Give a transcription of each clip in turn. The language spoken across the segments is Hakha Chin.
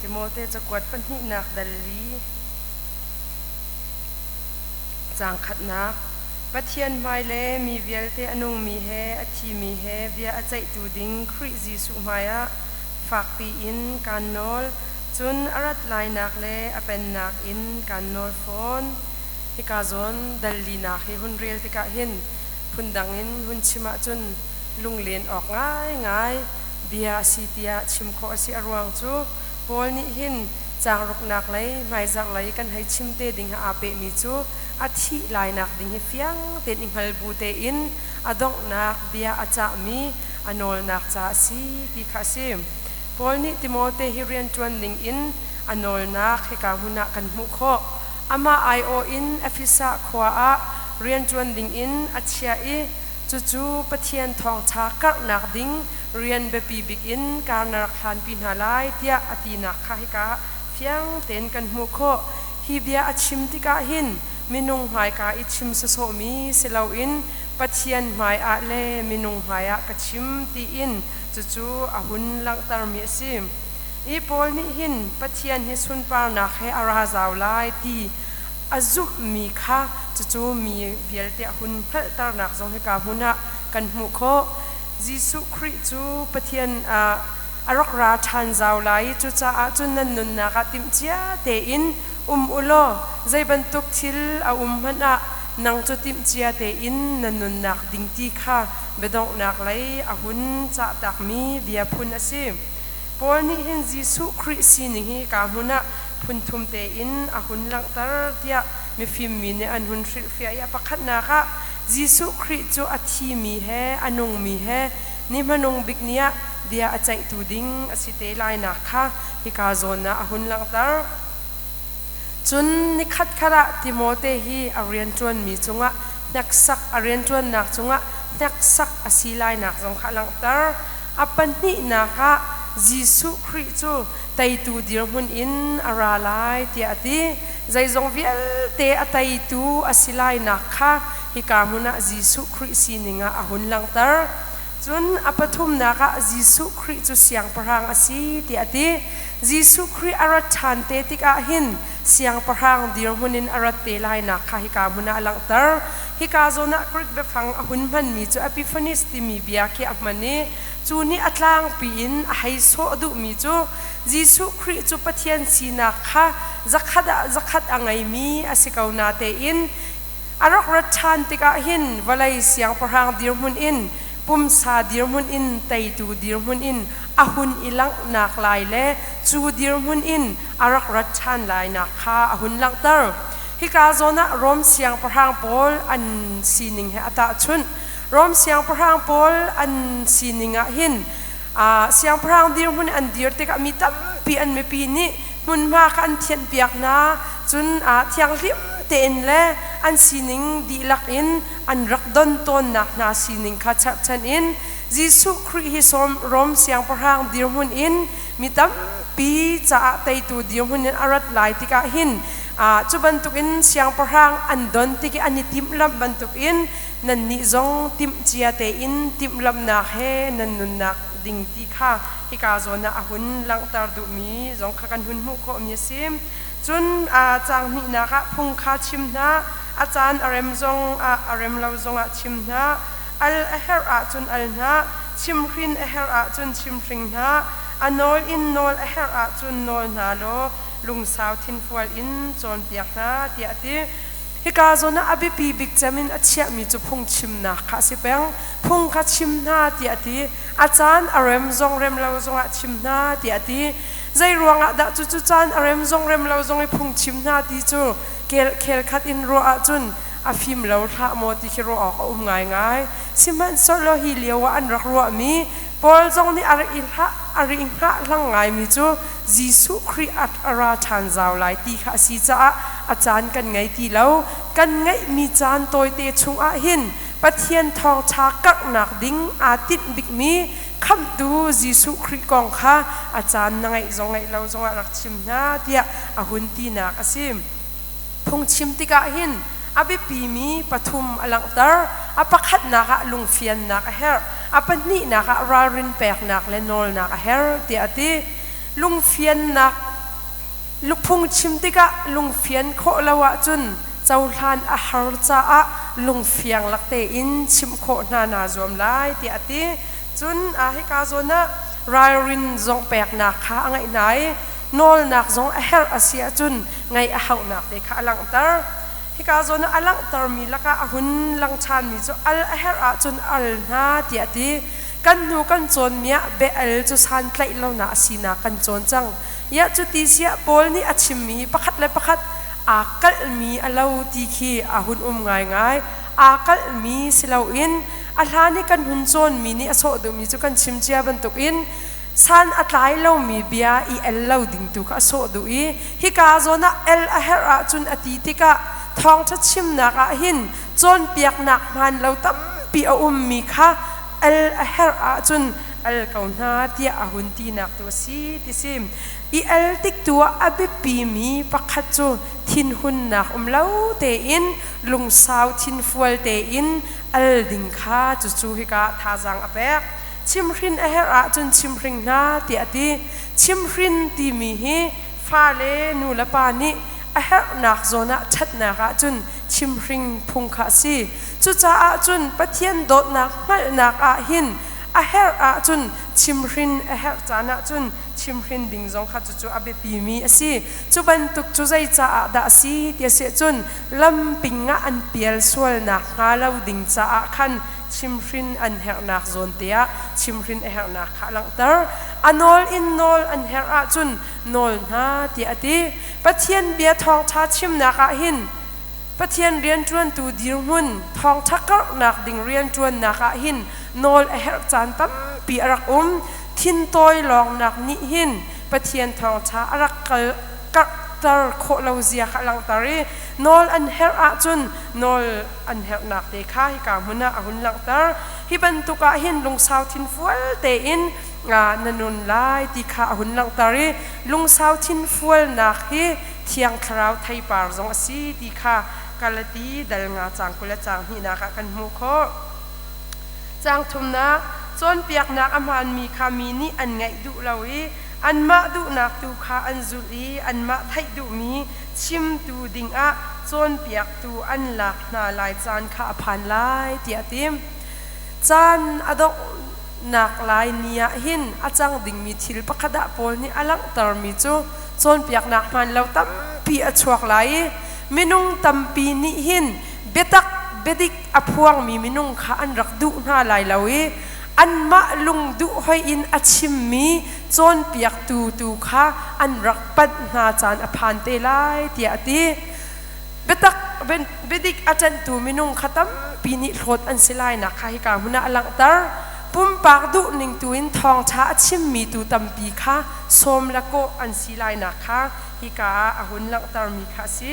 Timote cakuat pahnihnak dal li caang khatnak. Pathian hmai le mi vialte a nungmi he a thimi he bia a ceihtu ding Khrih Jesuh hmaiah fakpi in kaan nawl, cun a rat lainak le a pennak in kaan nawl fawn. Hika zawn dal linak hi hun rel tikah hin phundang in hun chim ahcun lunglen awk ngaingai bia a si tiah chim khawh a si. A ruang cu Paul nih hin caangruknak lei hmaizarh lei kan hei chim te ding ah aa pehmi cu a thih lainak ding hi fiang tein i hngal bu tein a donghnak bia a cahmi a nawlnak ca a si ti kha a si. Paul nih Timote hi rianṭuan ding in a nawlnak hika hmun ah kan hmuh khawh. Amah aiawh in Efesa khua ah rianṭuan ding in a chiah i cucu Pathian thawngṭha karhnak ding rian biapi bik in kar na rak hlanpi hna lai tiah a tinak kha hika ah fiang tein kan hmuh khawh. Hi bia a chim tikah hin minung hmaika i chim sawsawhmi si loin Pathian hmaiah le minung hmaiah ka chim tiin cucu a hun langhtermi a si. Hi Paul nih hin Pathian hi sunparnak he a ra zau lai ti a zumhmi kha cucu mi vialte a hun hngalhternak zong hika hmun ah kan hmuh khawh. Jesuh Khrih cu Pathian a rak ra ṭhan zau lai i cucaah cun nan nunnak ah timhcia tein um u law zei bantuk thil a um hmanh ah nang cu timhcia tein na nunnak ding ti kha biadonghnak lei a hun cahtakmi bia phun a si. Paul nih hin Jesuh Khrih sining hi ka hmun ah phunthum tein a hun langhter tiah mifim mi nih an hun hrilhfiah i a pakhatnak ah Jesuh Khrih cu a thimi he a nungmi he ni hmanung bik ni ah bia a ceihtu ding a si te lainak kha hika zawn ah a hun langhter. Cun nikhat khat ah Timote hi a rianṭuanmi cungah hneksak a rianṭuannak cungah hneksak a si lainak zong kha a langhter. A pahnihnak ah Jesuh Khrih cu teitu dirhmun in a ra lai tiah a ti. Zeizong vialte a teitu a si lainak kha hika hmun ah Jesuh Khrih sining ah a hun langhter. Cun a pathumnak ah Jesuh Khrih cu siangpahrang a si tiah a ti. Jesuh Khrih a rat ṭhan te tikah hin siangpahrang dirhmun in a rat te lainak kha hika hmun ah a langhter. Hika zawn ah Greek biafang a hun hmanmi cu Epiphanes timi bia khi a hman i cu nih a tlangpi in a hei sawh duhmi cu Jesuh Khrih cu Pathian sinak kha zakhat ah zakhat a ngeimi a si ko natein a rak rat ṭhan tikah hin vawlei siangpahrang dirhmun in pumsa dirhmun in teitu dirhmun in a hun i langhnak lai le cu dirhmun in a rak rat ṭhan lainak kha a hun langhter. Hika zawn ah Rom siangpahrang pawl an sining he a tahchunh. Rom siangpahrang pawl an sining ah hin siangpahrang dirhmun an dir tikah mi tampi an mipi nih hmunhma kha an thianhpiak hna. Cun thianghlim tein le an sining dihlak in an rak don tawnnak hna sining kha cherhchan in Jesuh Khrih hi Rom siangpahrang dirhmun in mi tampi caah teitu dirhmun in a rat lai tikah hin cu bantukin siangpahrang an don tik i an i timhlamh bantukin nannih zong timhcia tein timhlamhnak he nan nunnak ding ti kha hika zawn ah a hun langhter duhmi zong kha kan hun hmuh khawhmi a si. Cun caang hnihnak ah phung kha chim hna, a caan a rem zong ah a rem lo zongah chim hna, al a herh ahcun al hna, chimhrin a herh ahcun chimhring hna, a nawl in nawl a herh ahcun nawl hna law lungsau thinfual in cawnpiak hna tiah a ti. Hika zawn ah a biapi bik cem in a chiahmi cu phungchimnak kha a si peng. Phung kha chim hna tiah a ti. A caan a rem zong rem lo zongah chim hna tiah a ti. Zei ruangah dah cucu caan a rem zong rem lo zong i phungchim hna ti cu khel khat in ruah ahcun a fim lo hlah maw ti khi ruah awk a um ngaingai. Sihmanhsehlaw hi lio ah an rak ruahmi Paul zong nih a rak i hlah a ri hngah hlang ngaimi cu Jesuh Khrih a ra ṭhan zau lai ti kha a si caah a caan kan ngei ti lo. Kan ngeihmi caan tawite chungah hin Pathian thawngṭha karhnak ding aa tinh bikmi Khamhtu Jesuh Khrih kong kha a caan na ngeih zong ngeih lo zongah rak chim hna tiah a hun tinak a si. Phungchim tikah hin a biapimi pathum a langhter. A pakhatnak ah lungfiannak a herh. A pahnihnak ah ralrin peknak le nawlnak a herh tiah a ti. Lungfiannak Phungchim tikah lungfian khawh lo ahcun cohlan a har caah lungfiang lak tein chimh khawh hna naa zuam lai tiah a ti. Cun hika zawn ah ralrin zong peknak kha a ngeih hna i nawlnak zong a herh a si ahcun ngaih a hauhnak te kha a langhter. Hika zawn ah a langhtermi lakah a hun lang ṭhanmi cu al a herh ahcun al hna tiah a ti. Kan hnu kan cawnmi ah bia-al cu santlaih lonak a sinak kan cawn cang. Iah cuti siah Paul nih a chimmi hi pakhat le pakhat aa kalhmi a lo ti khi a hun um ngaingai. Aa kalhmi si loin a hlan i kan hun cawnmi nih a sawh duhmi cu kan chim cia bantukin san a tlai lomi bia i el lo ding tu kha a sawh duh i hika zawn ah el a herh ahcun a ti tikah thawngṭha chimnak ah hin cawnpiaknak hmaan lo tampi a ummi kha el a herh ahcun al ko hna tiah a hun tinak tu a si ti si. I el tik tu ah a biapimi pakhat cu thinhunnak um lo tein lungsau thinfual tein al ding kha cucu hika thazaang a pek. Chimhrin a herh ahcun chimhring hna tiah a ti. Chimhrin timi hi fale nu le pa nih a herhnak zawn ah ṭhatnak ahcun chimhring phung kha a si. Cucaah cun Pathian dawtnak hngalhnak ah hin a herh ahcun chimhrin a herh caan ahcun chimhrin ding zong kha cucu a biapimi a si. Cu bantuk cu zei caah dah a si ti a si ahcun lamping ah an pial sualnak hnga lo ding caah khan chimhrin an herhnak zawn te ah chimhrin a herhnak kha a langhter. A nawl in nawl an herh ahcun nawl hna tiah a ti. Pathian bia thawngṭha chimnak ah hin Pathian rianṭuantu dirhmun thawngṭha karhnak ding rianṭuannak ah hin nawl a herh caan tampi a rak um. Thintawi lawngnak nih hin Pathian thawngṭha a rak kal karhter khawh lo zia kha a langhter i nawl an herh ahcun nawl an herhnak te kha hika hmun ah a hun langhter. Hi bantuk ah hin lungsau thinfual tein na nun lai ti kha a hun langhter i lungsau thinfualnak hi Thiang Thlarau theipar zong a si ti kha Galati dal nga caang 20 le caang hnihnak ah kan hmuh khawh. Caang thumnak, cawnpiaknak a hmaanmi kha mi nih an ngaih duh lo i anmah duhnak tu kha an zulh i anmah theih duhmi chimtu dingah cawnpiaktu an lak hna lai caan kha a phan lai tiah a ti. Caan a donghnak lai ni ah hin a cang dingmi thil pakhat ah Paul nih a langhtermi cu cawnpiaknak hmaan lo tampi a chuak lai i minung tampi nih hin biatak biadik a phuangmi minung kha an rak duh hna lai lo i anmah lungduh hoi in a chimmi cawnpiaktu tu kha an rak panh hna caan a phan te lai tiah a ti. Biatak biadik a ṭanhtu minung kha tampi nih hlawt an si lainak kha hika hmun ah a langhter. Pumpak duhning tu in thawngṭha a chimmi tu tampi kha sawm le kawh an si lainak kha hika ah a hun langhtermi kha a si.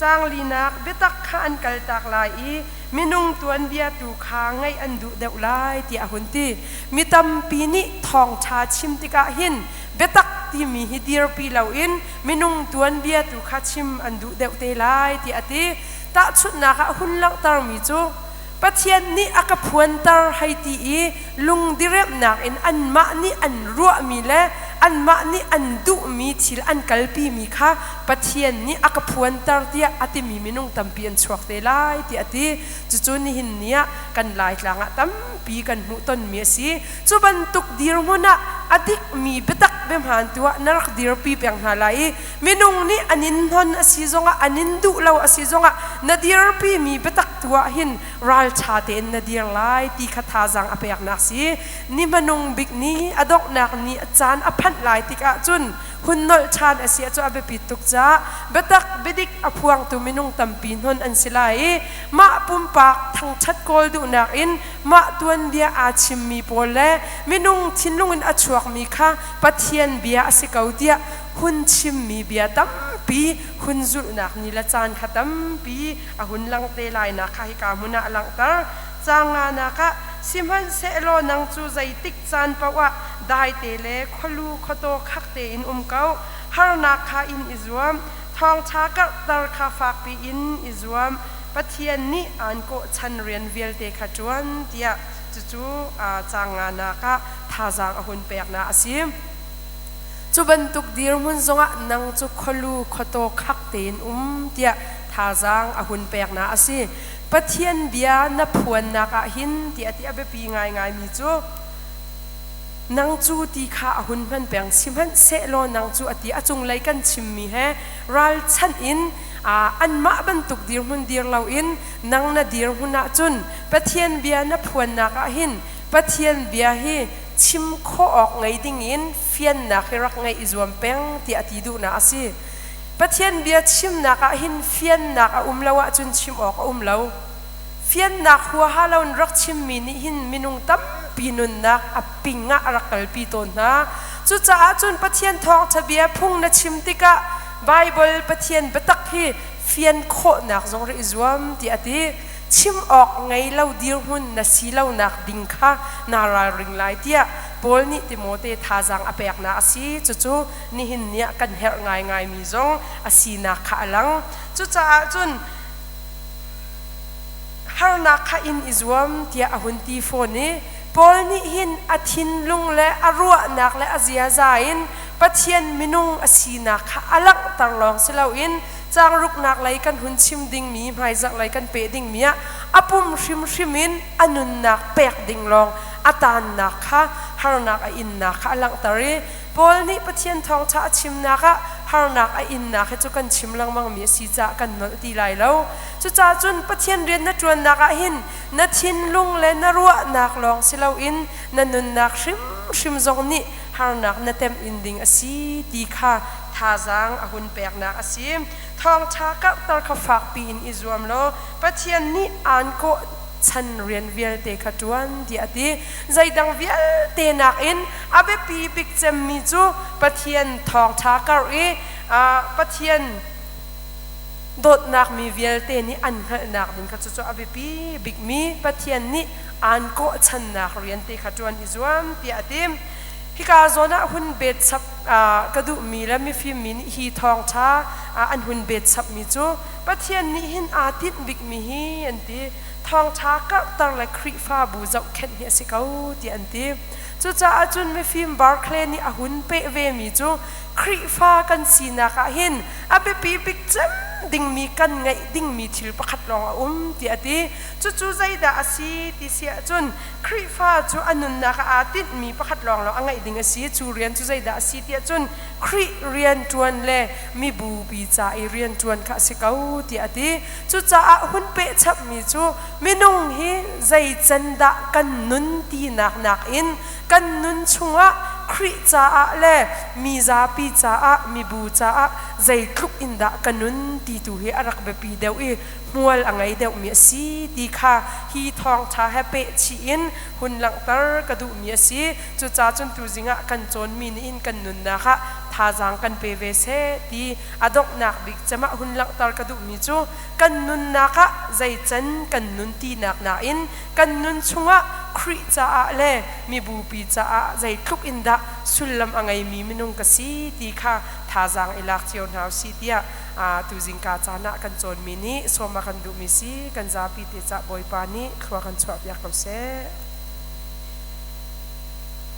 Caang linak biatak kha an kaltak lai i minung tuanbia tu kha ngaih an duh deuh lai tiah a hun ti. Mi tampi nih thawngṭha chim tikah hin biatak timi hi dirpi loin minung tuanbia tu kha chim an duh deuh te lai tiah a ti. Tahchunhnak ah a hun langhtermi cu Pathian nih a ka phuanter hei ti i lungdiremnak in anmah nih an ruahmi le anmah nih an duhmi thil an kalpimi kha Pathian nih a ka phuanter tiah a timi minung tampi an chuak te lai tiah a ti. Cucu nihin ni ah kan Laitlang ah tampi kan hmuh tonmi a si. Cu bantuk dirhmun ah a dikmi biatak biahmaan tu ah na rak dirpi peng hna lai i minung nih an in hnon a si zongah an in duh lo a si zongah na dirpimi biatak tu ah hin ralṭha tein na dir lai ti kha thazaang a peknak si. Ni hmanung bik ni a donghnak ni a caan a phanh lai tikah cun hun nolh ṭhan a si ah cu a biapit tuk caah biatak biadik a phuangtu minung tampi hnon an si lai i mah pumpak thangṭhat kawl duhnak in mah tuanbia aa chimmi pawl le minung thinlung in a chuakmi kha Pathian bia a si ko tiah hun chimmi bia tampi hun zulhnak ni le caan kha tampi a hun lang te lainak kha hika hmun ah a langhter. Caang nganak ah sihmanhsehlaw nang cu zeitik caan paoh ah daite le khualu khuataw khak tein um ko, harnak kha in i zuam, thawngṭha karhter kha fakpi in i zuam, Pathian nih aan kawhchan rian vialte kha ṭuan tiah cucu caang nganak ah thazaang a hun peknak a si. Cu bantuk dirhmun zongah nang cu khualu khuataw khak tein um tiah thazaang a hun peknak a si. Pathian bia na phuannak ah hin tiah ti a biapi ngaingaimi cu nang cu ti kha a hun hman peng. Sihmanhsehlaw nang cu a ti a cunglei kan chimmi he ralchanh in anmah bantuk dirhmun dir loin nang na dirhmun ahcun Pathian bia na phuannak ah hin Pathian bia hi chim khawh awk ngei dingin fiannak hi rak ngeih i zuam peng tiah a ti duhnak a si. Pathian bia chimnak ah hin fiannak a um lo ahcun chim awk a um lo. Fiannak huaha loin rak chimmi nih hin minung tampi nunnak a ping ah a rak kalpi tawn hna. Cucaah cun Pathian thawngṭha bia phung na chim tikah Baibal Pathian biatak hi fian khawhnak zong rak i zuam tiah a ti. Chim awk ngei lo dirhmun na si lonak ding kha naa ralring lai tiah Paul nih Timote thazaang a peknak a si. Cucu nihin ni ah kan herh ngaingaimi zong a sinak kha a lang. Cucaah cun harnak kha in i zuam tiah a hun ti fawn i Paul nih hin a thinlung le a ruahnak le a ziaza in Pathian minung a sinak kha a langhter lawng si loin caangruknak lei kan hun chim dingmi hmaizarh lei kan peh dingmi ah a pum hrimhrim in a nunnak pek ding lawng a taannak kha harnak a innak kha a langhter i Paul nih Pathian thawngṭha a chimnak ah harnak a innak hi cu kan chim lengmangmi a si caah kan nolh ti lai lo. Cucaah cun Pathian rian na ṭuannak ah hin na thinlung le na ruahnak lawng si loin na nunnak hrimhrim zong nih harnak na temh-in ding a si ti kha thazaang a hun peknak a si. Thawngṭha karhter kha fakpi in i zuam law Pathian nih aan kawh chan rian vialte kha ṭuan tiah a ti. Zeidang vialte nakin a biapi bik cemmi cu Pathian thawngṭha karh i Pathian dawtnak mi vialte nih an hngalhnak ding kha cucu a biapi bikmi Pathian nih aan kawhchannak rian te kha ṭuan i zuam tiah a ti. Hika zawn ah hun bet chap ka duhmi le mifim mi nih hi thawngṭha an hun bet chapmi cu Pathian nih hin aa tinh bikmi hi an ti. Thawngṭha karhter le Khrihfabu zohkhenh hi a si ko tiah an ti. Cucaah cun mifim Barclay nih a hun peh vemi cu Khrihfa kan sinak ah hin a biapi bik cem dingmi kan ngeih dingmi thil pakhat lawng a um tiah a ti. Cucu zeidah a si ti si ahcun Khrihfa cu a nunnak ah aa tinhmi pakhat lawnglawng a ngeih ding a si. Cu rian cu zeidah a si tiah cun Khrih rian ṭuan le mibupi ca i rian ṭuan kha a si ko tiah a ti. Cucaah hun pehchapmi cu minung hi zei can dah kan nun tinak nakin kan nun chungah Khrih caah le mi zapi caah mibu caah zeitluk in dah ka nun ti tu hi a rak biapi deuh i hmual a ngei deuhmi a si ti kha hi thawngṭha he pehchih in hun langhter ka duhmi a si. Cucaah cun tuzing ah kan cawnmi nih hin kan nunnak ah thazaang kan pe ve seh ti a donghnak bik cem ah hun langhter ka duhmi cu kan nunnak ah zeican kan nun tinak nain kan nun chungah Khrih caah le mibupi caah zeitluk in dah sullam a ngeimi minung ka si ti kha thazaang i lak cio hna usih tiah tuzingka caan ah kan cawnmi nih sawm a kan duhmi si. Kan zapi te cah Bawipa nih thlua kan chuahpiak ko seh.